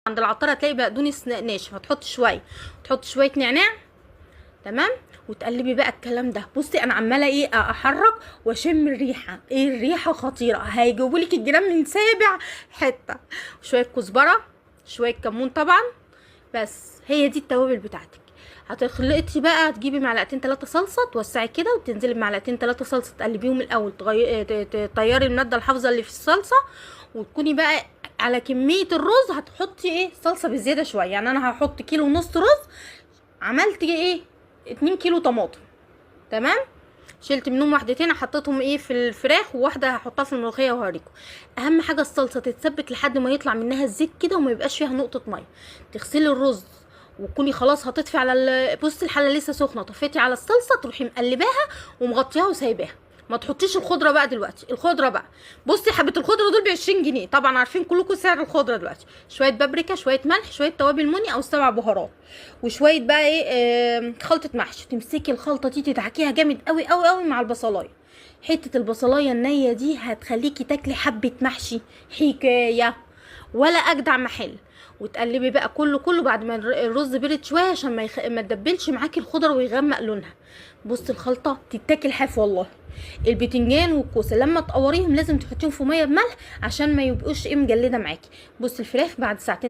عند العطاره هتلاقي بقدونس ناشف، هتحطي شوية، تحطي شوية نعناع. تمام. وتقلبي بقى الكلام ده. بصي انا عماله ايه احرك واشم الريحة، ايه الريحة خطيرة، هيجيبولك الجيران من سابع حتة. شوية كزبره، شوية كمون طبعا. بس هي دي التوابل بتاعتك. هتخلطي بقى، تجيبي معلقتين 3 صلصه، توسعي كده وتنزلي بمعلقتين 3 صلصه، تقلبيهم الاول، تطيري المادة الحافظة اللي في الصلصه، وتكوني بقى على كمية الرز هتحطي ايه صلصه بزيادة شوية. يعني انا هحط كيلو ونص رز، عملت ايه 2 كيلو طماطم. تمام. شلت منهم واحدتين حطيتهم ايه في الفراخ، وواحدة هحطها في الملوخية وهوريكم. اهم حاجة الصلصه تتسبك لحد ما يطلع منها الزيت كده وما يبقاش فيها نقطة مية. تغسلي الرز وتكوني خلاص هتطفي على بصي الحلة لسه سخنة، طفيتي على الصلصه، تروحي مقلباها ومغطياها وسايباها. ما تحطيش الخضرة بقى دلوقتي. الخضرة بقى بصي حبه الخضرة دول ب 20 جنيه، طبعا عارفين كلكم سعر الخضرة دلوقتي. شوية بابريكا، شوية ملح، شوية توابل مني او 7 بهارات، وشوية بقى ايه خلطه محشي. تمسكي الخلطة دي تدعكيها جامد قوي قوي قوي مع البصلايه. حتة البصلايه النية دي هتخليكي تاكلي حبه محشي حكاية ولا اجدع محل. وتقلبي بقى كله كله بعد ما الرز برد شوية عشان ما تدبلش معاكي الخضرة ويغمق لونها. بصي الخلطة تتاكل حاف والله. البتنجان والكوسه لما تقوريهم لازم تحطيهم في مية بملح عشان ما يبقوش ايه مجلده معاكي. بصي الفراخ بعد ساعتين